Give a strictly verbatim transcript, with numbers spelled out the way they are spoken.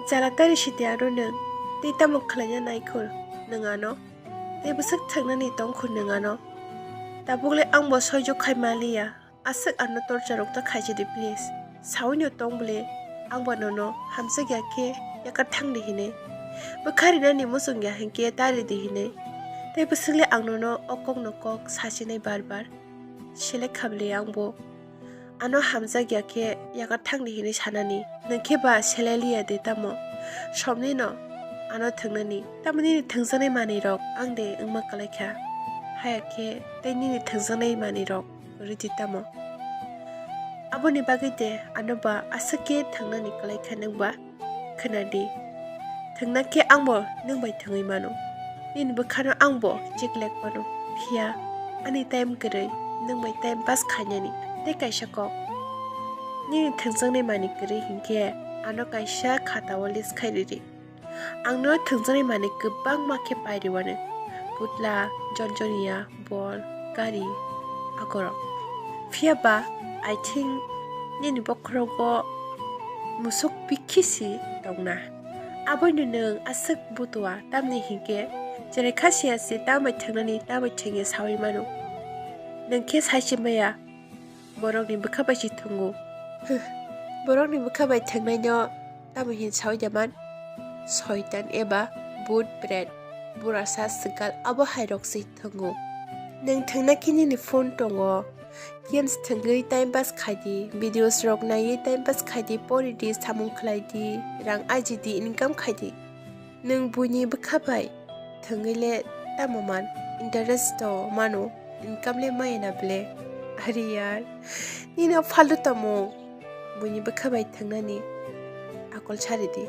Jala tari sidi ano nwng, tei tamo khlaina naikhwr nwng ano, tei bwswk thwngnani tongkhwr nwng ano. Tabukle angbo soijo khai maliya, aswk ano torcha rok ta khaisidi please. Sawino tong bwle, angbo nono hamjakya khe yakarthangdi hinwi. Bwkha rinani muchungya hinkhe taridi hinwi. Tei bwswkle ang nono o kokno kok sachinai bar bar. Selek kha bwle angbo. Ano hamjakya khe yakarthangdi hinwi sanani. Nwng khe ba selai liya de tamo? Somni no ano thwngnani. Tamo nini thwngjaknai manwi rok ang de wngma kwlai kha. Haya khe tei nini thwngjaknai manwi rok rwdi tamo? Aboni bagwi de ano ba aswk khe thwngnani kwlai kha nwng ba? Khwnadi, thwngna khe angbo nwng bai thwngwi mano. Nini bwkhano angbo cheklek mano. Phiya ani time kwrwi nwng bai time pass khainani tei kaisa kok. Nini thwngjaknai manwi kwrwi hinkhe ano kaisa khatao list khai ridi. Angno thwngjaknai manwi kwbangma khe pairiwano. Putla, jonjoniya, bol, gari, akorok. Phiya ba, I think nini bokhorogo musuk bikhi si tongna. Aboino nwng aswk butua, tamni hinkhe cherai kha siya se tamo thwngnani, tamo thwngya saui mano. Nwng khe sai se maya, borokni bwkha bai se thwngo. Borokni bwkha bai thwngnaino tamo hin saui da man? Soitan eba bhut pret, burasa swkal abo hai rok se thwngo. Nwng thwngna khe nini phone tongo, games thwngwi time pass khai di, videos rok naiwi time pass khai di, pori di, samung khlai di, rang aji di, income khai di. Nwng buini bwkha bai thwngwi le tamo man? Interest to mano, income le maya na ble? Are yaar, nini o faltu tamo? Buini bwkha bai thwngnani akol sari di.